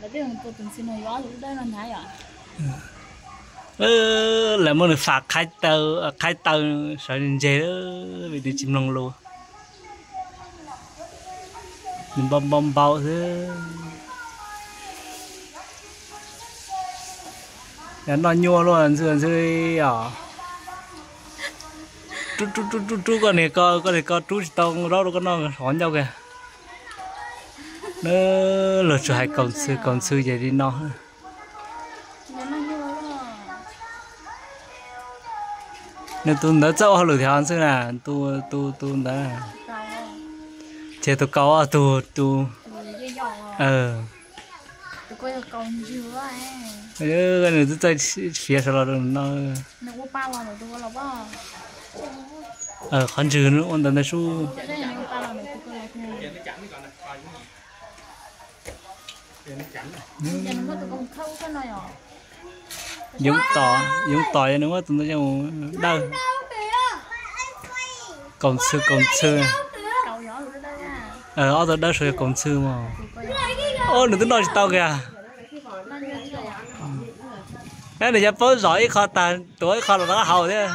Lawv muab nws fam qhaib taw, qhaib taw sawv ntseg, vim nws tsis mloog lus. Nws npau npau npau xwb. Yog noj nyuaj luaj ntxhw ntxhw os. Rub rub rub rub koj niag ko, koj niag ko rub tsis tau zaub rau koj noj qhov ncauj kiag. Nws luag tsuas hais kaus ntxhw kaus ntxhw ces li no. Nws tus ntawd txawj ua hauj lwm thiab ntxhw na, tus tus tus ntawd. Ces tus kaus tus tus, nws twb txawj fiav sawv los rau no. Qhov ntswg ua ntawd ntawd sub. Yoov tom, yoov tom nws muab tus ntawd dawj. Kaus ntxhw kaus ntxhw. Ob tug dawb suav yog kaus ntxhw mas. Nws twb noj tsis tau kiag. Nws yuav paub zom ib qho tag, tuav ib qho los rov qab haus thiab.